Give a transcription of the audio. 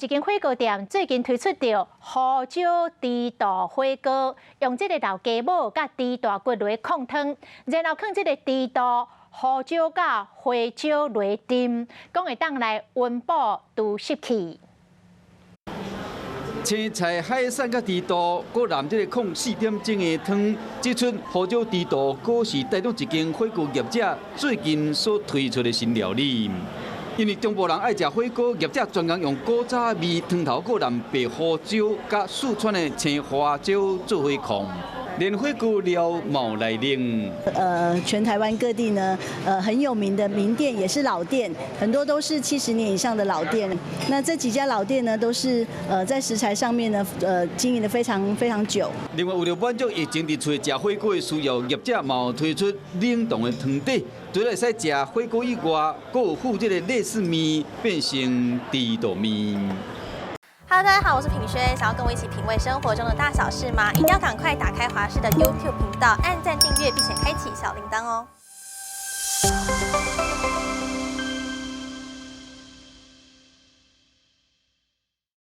一間火鍋店最近推出著胡椒豬肚火鍋，用這个老雞母佮豬大骨來炕湯，然後放這个豬肚、胡椒佮花椒來炖，講會當來溫補除濕氣。青菜、海產佮豬肚，閣淋這个炕4點鐘的湯，這齣胡椒豬肚鍋是台中一間火鍋業者最近所推出的新料理。因為中部人愛食火鍋，業者專工用古早味湯頭，閣淋白胡椒佮四川的青花椒做伙炕，連火鍋料嘛有來弄。全台灣各地呢，很有名的名店也是老店，很多都是70年以上的老店。那這幾家老店呢，都是在食材上面呢，經營得非常非常久。另外，為了滿足疫情佇厝食火鍋的需要，業者嘛有推出冷凍的湯底，除了會使食火鍋以外，閣有附這个內勢麵變成豬肚麵。 Hello，大家好，我是品軒，想要跟我一起品味生活中的大小事嗎？一定要趕快打開華視的 YouTube 頻道，按讚訂閱，並且開啟小鈴鐺哦。